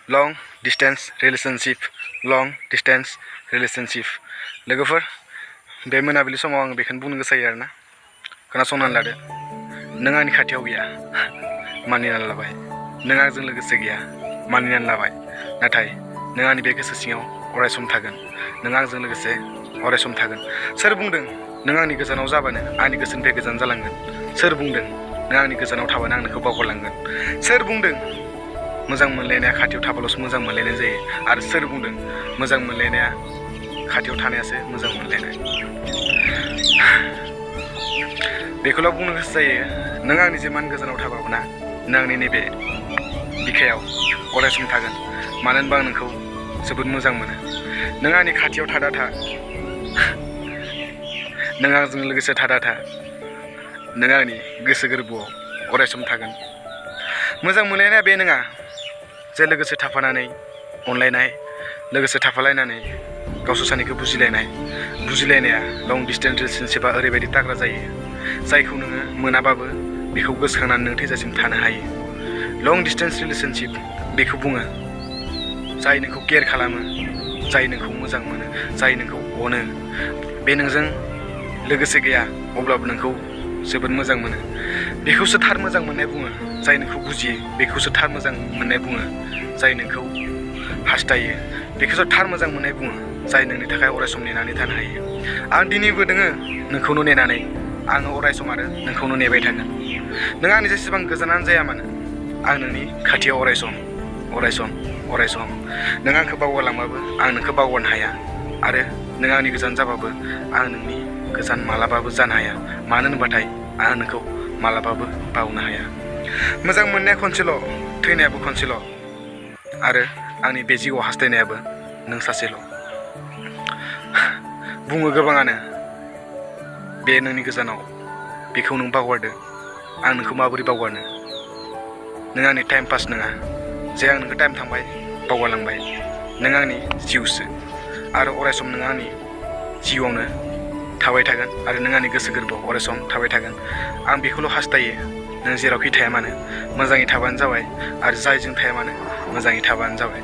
लं distance relationship लोगोफोर बे मोनाबिलि समाव आं बेखौनो बुंनो गोसो जायो आरोना खोनासंनानै लादो नों आंनि खाथियाव गैया मानिनानै लाबाय नों आंजों लोगोसे गैया मानिनानै लाबाय नाथाय नों आंनि बे गोसो सिङाव अरायसम थागोन नों आंजों लोगोसे अरायसम थागोन सोर बुंदों नों आंनि गोजानाव जाबानो आंनि गोसोनिफ्राय गोजान जालांगोन सोर बुंदों नों आंनि गोजानाव थाबानो आं नोंखौ बावगारलांगोन सोर बुंदों मोजां मोनलायनाया खाथियाव थाबाल'सो मोजां मोनलायनाय जायो आरो सोर बुंदों मोजां मोनलायनाया खाथियाव थानायासो मोजां मोनलायनाय बेखौल' बुंनो गोसो जायो नों आंनि जिमान गोजानाव थाबाबो ना नों आंनि नैबे बिखायाव अरायसम थागोन मानो होनबा आं नोंखौ जोबोद मोजां मोनो नों आंनि खाथियाव थादा था नों आंजों लोगोसे थादा था नों आंनि गोसो गोरबोआव अरायसम थागोन मोजां मोनलायनाया बे नङा जे लोगोसे थाफानानै अनलायनाय लोगोसे थाफालायनानै गावसोर सानैखौ बुजिलायनाया लं डिस्टेन्स रिलेशनशिपआ ओरैबायदि ताग्रा जायो जायखौ नोङो मोनाबाबो बेखौ गोसोखांनानै नों थैजासिम थानो हायो लं डिस्टेन्स रिलेशनशिप बेखौ बुङो जाय नोंखौ केयार खालामो जाय नोंखौ मोजां मोनो जाय नोंखौ अनो बे नोंजों लोगोसे गैया अब्लाबो नोंखौ जोबोद मोजां मोनो बेखौसो थार मोजां मोननाय बुङो जाय नोंखौ बुजियो बेखौसो थार मोजां मोननाय बुङो जाय नोंखौ हास्थायो बेखौसो थार मोजां मोननाय बुङो जाय नोंनि थाखाय अरायसम नेनानै थानो हायो आं दिनैबो दोङो नोंखौनो नेनानै आङो अरायसम आरो नोंखौनो नेबाय थागोन नों आंनि जेसेबां गोजानानो जाया मानो आं नोंनि खाथियाव अरायसम नों आंखौ बावगारलांबाबो आं नोंखौ बावगारनो हाया आरो नों आंनि गोजान जाबाबो आं नोंनि गोजान मालाबाबो जानो हाया मानो होनबाथाय आं नोंखौ मालाबाबो बावनो हाया मोजां मोननाया खनसेल' थैनायाबो खनसेल' आरो आंनि बे जिउआव हास्थायनायाबो नों सासेल' बुङो गोबाङानो बे नोंनि गोजानाव बेखौ नों बावगारदो आं नोंखौ माबोरै बावगारनो नों आंनि टाइम पास नङा जे आं नोंखौ टाइम थांबाय बावगारलांबाय नों आंनि जिउसो आरो अरायसम नों आंनि जिउआवनो थाबाय थागोन आरो नों आंनि गोसो गोरबोआव अरायसम थाबाय थागोन आं बेखौल' हास्थायो नों जेरावखि थाया मानो मोजाङै थाबानो जाबाय आरो जायजों थाया मानो मोजाङै थाबानो जाबाय